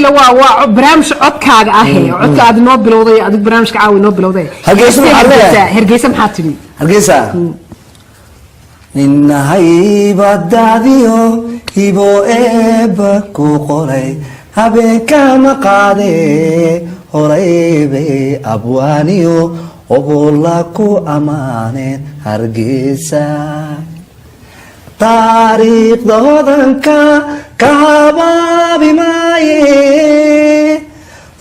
Waa barnaamij codkaaga ah, codka aad inoo bilowday, adig barnaamijka caawa inoo bilowday. Hargeysa maxaa leeyahay? Hargeysa maxaa tidhi? Hargeysa ninahayba daadiyo hibo eebba ku qoray, habeenkama qaade, horay bay abwaaniyo obola ku ammaaneen. Hargeysa taariikhda hodanka ka habaabi maaye,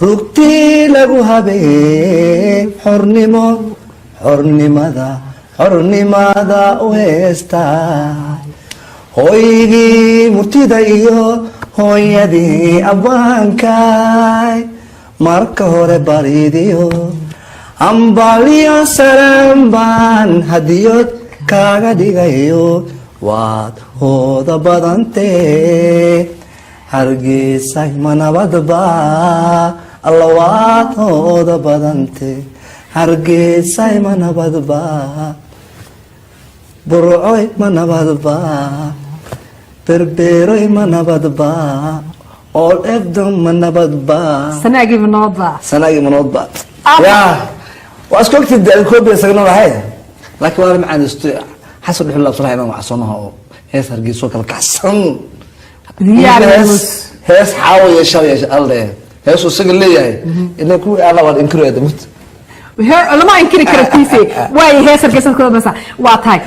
rugtii lagu habee xornimo, xornimada, xornimada u heestaa, hooygii murtida iyo hooyadii abwaankay. Marka hore baridiyo hambalyo salaan baan hadiyod kaaga dhigayo, waad hooda badantee. Hargeysay, ma nabadba? Alla, waad hooda badante. Hargeysay, ma nabadba? Burcoy, ma nabadba? Berberoy, ma nabadba? Ool ebdon, ma nabadba? Sanaagiiba nabadba? Sanaagii ma nabadba? Ya, waa isku ogtid, koobiya sagno lahayd, laakiin waa la macaanisto. Xasan Dhuxul Absalaha imaan waxsoonaha oo hees Hargeyso kala kacsan. Diyaar. Hees hees xaawo yeesha yeesha alle, heesuu isaga leeyahay ilaa kuwii alla waad inkiraya damut. Lama inkiri karo tiise. Waay, hees Hargeysa ku dambaysa waa tahay.